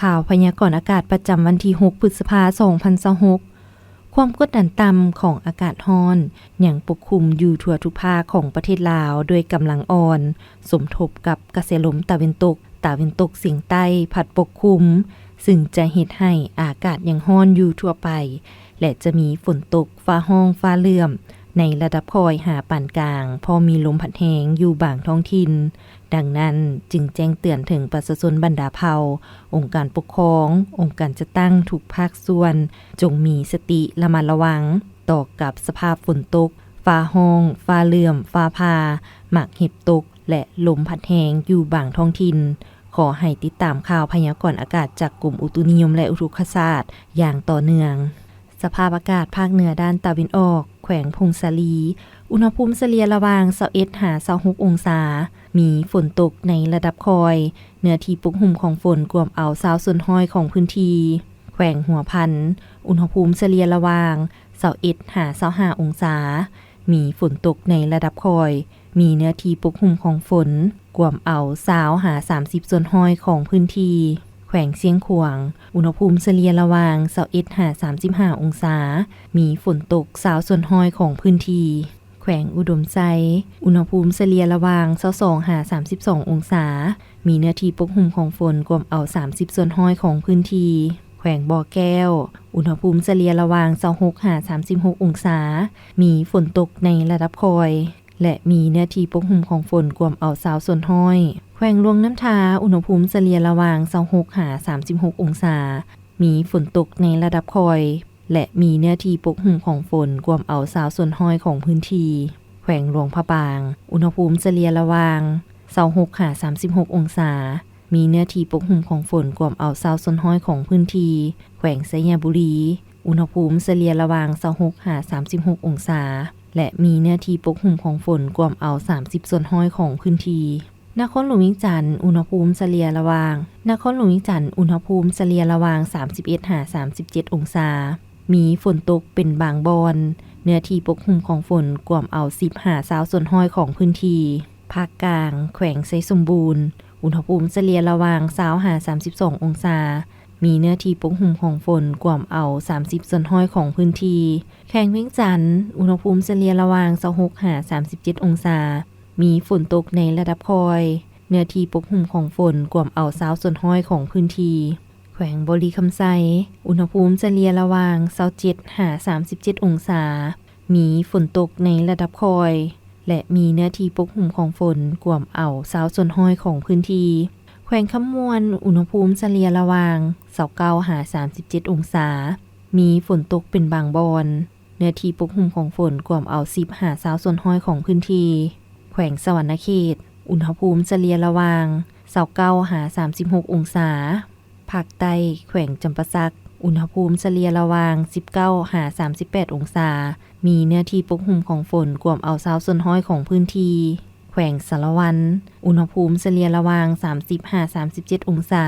ຂ່າວພະຍາກອນອາກາດປະຈຳວັນທີຫົກ ພຶດສະພາ ສອງພັນຊາວຫົກ. ຄວາມກົດດັນຕ່ຳຂອງອາກາດຮ້ອນຍັງປົກຄຸມຢູ່ທົ່ວທຸກພາກຂອງປະເທດລາວດ້ວຍກຳລັງອ່ອນ, ສົມທົບກັບກະແສລົມຕາເວັນຕົກ, ຕາເວັນຕົກສຽງໃຕ້ພັດປົກຄຸມ, ຊຶ່ງຈະເຮັດໃຫ້ອາກາດຍັງຮ້ອນຢູ່ທົ່ວໄປ ແລະ ຈະມີຝົນຕົກ, ຟ້າຮ້ອງ, ຟ້າເຫຼື້ອມ ໃນລະດັບຄ່ອຍຫາປານກາງ, ພ້ອມມີລົມພັດແຮງຢູ່ບາງທ້ອງຖິ່ນ. ດັ່ງນັ້ນ, ຈຶ່ງແຈ້ງເຕືອນເຖິງປະຊາຊົນບັນດາເຜົ່າ, ອົງການປົກຄອງ, ອົງການຈັດຕັ້ງທຸກພາກສ່ວນ, ຈົ່ງມີສະຕິລະມັດລະວັງຕໍ່ກັບສະພາບຝົນຕົກ, ຟ້າຮ້ອງ, ຟ້າເຫຼື້ອມ, ຟ້າຜ່າ, ໝາກເຫັບຕົກ ແລະ ລົມພັດແຮງຢູ່ບາງທ້ອງຖິ່ນ. ຂໍໃຫ້ຕິດຕາມຂ່າວພະຍາກອນອາກາດຈາກກົມອຸຕຸນິຍົມ ແລະ ອຸທົກກະສາດຢ່າງຕໍ່ເນື່ອງ. ສະພາບອາກາດພາກເໜືອດ້ານຕາເວັນອອກ, ແຂວງຜົ້ງສາລີ, ອຸນຫະພູມສະເລ່ຍລະຫວ່າງຊາວເອັດຫາຊາວຫົກອົງສາ, ມີຝົນຕົກໃນລະດັບຄ່ອຍ, ເນື້ອທີ່ປົກຫຸ້ມຂອງຝົນກວມເອົາຊາວສ່ວນຮ້ອຍຂອງພື້ນທີ່. ແຂວງຫົວພັນ, ອຸນຫະພູມສະເລ່ຍລະຫວ່າງຊາວເອັດຫາຊາວຫ້າອົງສາ, ມີຝົນຕົກໃນລະດັບຄ່ອຍ, ມີເນື້ອທີ່ປົກຫຸ້ມຂອງຝົນກວມເອົາຊາວຫາສາມສິບສ່ວນຮ້ອຍຂອງພື້ນທີ່. ແຂວງຊຽງຂວາງ, ອຸນຫະພູມສະເລ່ຍລະຫວ່າງຊາວເອັດຫາສາມສິບຫ້າອົງສາ, ມີຝົນຕົກຊາວສ່ວນຮ້ອຍຂອງພື້ນທີ່. ແຂວງອຸດົມໄຊ, ອຸນຫະພູມສະເລ່ຍລະຫວ່າງຊາວສອງຫາສາມສິບສອງອົງສາ, ມີເນື້ອທີ່ປົກຫຸ້ມຂອງຝົນກວມເອົາສາມສິບສ່ວນຮ້ອຍຂອງພື້ນທີ່. ແຂວງບໍ່ແກ້ວ, ອຸນຫະພູມສະເລ່ຍລະຫວ່າງຊາວຫົກຫາສາມສິບຫົກອົງສາ, ມີຝົນຕົກໃນລະດັບຄ່ອຍ ແລະ ມີເນື້ອທີ່ປົກຫຸ້ມຂອງຝົນກວມເອົາຊາວສ່ວນຮ້ອຍ. ແຂວງຫຼວງນ້ຳທາ, ອຸນຫະພູມສະເລ່ຍລະຫວ່າງຊາວຫົກຫາສາມສິບຫົກອົງສາ, ມີຝົນຕົກໃນລະດັບຄ່ອຍ ແລະ ມີເນື້ອທີ່ປົກຫຸ້ມຂອງຝົນກວມເອົາຊາວສ່ວນຮ້ອຍຂອງພື້ນທີ່. ແຂວງຫຼວງພະບາງ, ອຸນຫະພູມສະເລ່ຍລະຫວ່າງຊາວຫົກຫາສາມສິບຫົກອົງສາ, ມີເນື້ອທີ່ປົກຫຸ້ມຂອງຝົນກວມເອົາຊາວສ່ວນຮ້ອຍຂອງພື້ນທີ່. ແຂວງໄຊຍະບູລີ, ອຸນຫະພູມສະເລ່ຍລະຫວ່າງຊາວຫົກຫາສາມສິບຫົກອົງສາ ແລະ ມີເນື້ອທີ່ປົກຫຸ້ມຂອງຝົນກວມເອົາສາມສິບສ່ວນຮ້ອຍຂອງພື້ນທີ່. ນະຄອນຫຼວງວຽງຈັນ, ອຸນຫະພູມສະເລ່ຍລະຫວ່າງ, ນະຄອນຫຼວງວຽງຈັນ, ອຸນຫະພູມສະເລ່ຍລະຫວ່າງສາມສິບເອັດຫາສາມສິບເຈັດອົງສາ, ມີຝົນຕົກເປັນບາງບ່ອນ, ເນື້ອທີ່ປົກຫຸ້ມຂອງຝົນກວມເອົາສິບຫາຊາວສ່ວນຮ້ອຍຂອງພື້ນທີ່. ພາກກາງ, ແຂວງໄຊສົມບູນ, ອຸນຫະພູມສະເລ່ຍລະຫວ່າງຊາວຫາສາມສິບສອງອົງສາ, ມີເນື້ອທີ່ປົກຫຸ້ມຂອງຝົນກວມເອົາສາມສິບສ່ວນຮ້ອຍຂອງພື້ນທີ່. ແຂວງວຽງຈັນ, ອຸນຫະພູມສະເລ່ຍລະຫວ່າງຊາວຫົກຫາສາມສິບເຈັດອົງສາ, ມີຝົນຕົກໃນລະດັບຄ່ອຍ, ເນື້ອທີ່ປົກຫຸ້ມຂອງຝົນກວມເອົາຊາວສ່ວນຮ້ອຍຂອງພື້ນທີ່. ແຂວງບໍລິຄຳໄຊ, ອຸນຫະພູມສະເລ່ຍລະຫວ່າງຊາວເຈັດຫາສາມສິບເຈັດອົງສາ, ມີຝົນຕົກໃນລະດັບຄ່ອຍ ແລະ ມີເນື້ອທີ່ປົກຫຸ້ມຂອງຝົນກວມເອົາຊາວສ່ວນຮ້ອຍຂອງພື້ນທີ່. ແຂວງຄຳມ່ວນ, ອຸນຫະພູມສະເລ່ຍລະຫວ່າງຊາວເກົ້າຫາສາມສິບເຈັດອົງສາ, ມີຝົນຕົກເປັນບາງບ່ອນ, ເນື້ອທີ່ປົກຫຸ້ມຂອງຝົນກວມເອົາສິບຫາຊາວສ່ວນຮ້ອຍຂອງພື້ນທີ່. ແຂວງສະຫວັນນະເຂດ, ອຸນຫະພູມສະເລ່ຍລະຫວ່າງຊາວເກົ້າຫາສາມສິບຫົກອົງສາ. ພາກໃຕ້, ແຂວງຈຳປາສັກ, ອຸນຫະພູມສະເລ່ຍລະຫວ່າງສິບເກົ້າຫາສາມສິບແປດອົງສາ, ມີເນື້ອທີ່ປົກຫຸ້ມຂອງຝົນກວມເອົາຊາວສ່ວນຮ້ອຍຂອງພື້ນທີ່. ແຂວງສາລະວັນ, ອຸນຫະພູມສະເລ່ຍລະຫວ່າງສາມສິບຫາສາມສິບເຈັດອົງສາ,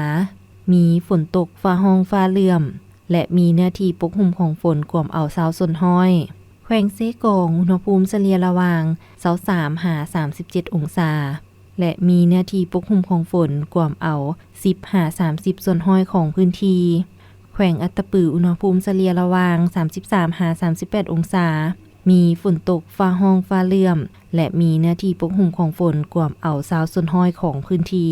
ມີຝົນຕົກ, ຟ້າຮ້ອງ, ຟ້າເຫຼື້ອມ ແລະ ມີເນື້ອທີ່ປົກຫຸ້ມຂອງຝົນກວມເອົາຊາວສ່ວນຮ້ອຍ. ແຂວງເຊກອງ, ອຸນຫະພູມສະເລ່ຍລະຫວ່າງຊາວສາມຫາສາມສິບເຈັດອົງສາ ແລະ ມີເນື້ອທີ່ປົກຫຸ້ມຂອງຝົນກວມເອົາສິບຫາສາມສິບສ່ວນຮ້ອຍຂອງພື້ນທີ່. ແຂວງອັດຕະປື, ອຸນຫະພູມສະເລ່ຍລະຫວ່າງສາມສິບສາມຫາສາມສິບແປດອົງສາ, ມີຝົນຕົກ, ຟ້າຮ້ອງ, ຟ້າເຫຼື້ອມ ແລະ ມີເນື້ອທີ່ປົກຫຸ້ມຂອງຝົນກວມເອົາຊາວສ່ວນຮ້ອຍຂອງພື້ນທີ່.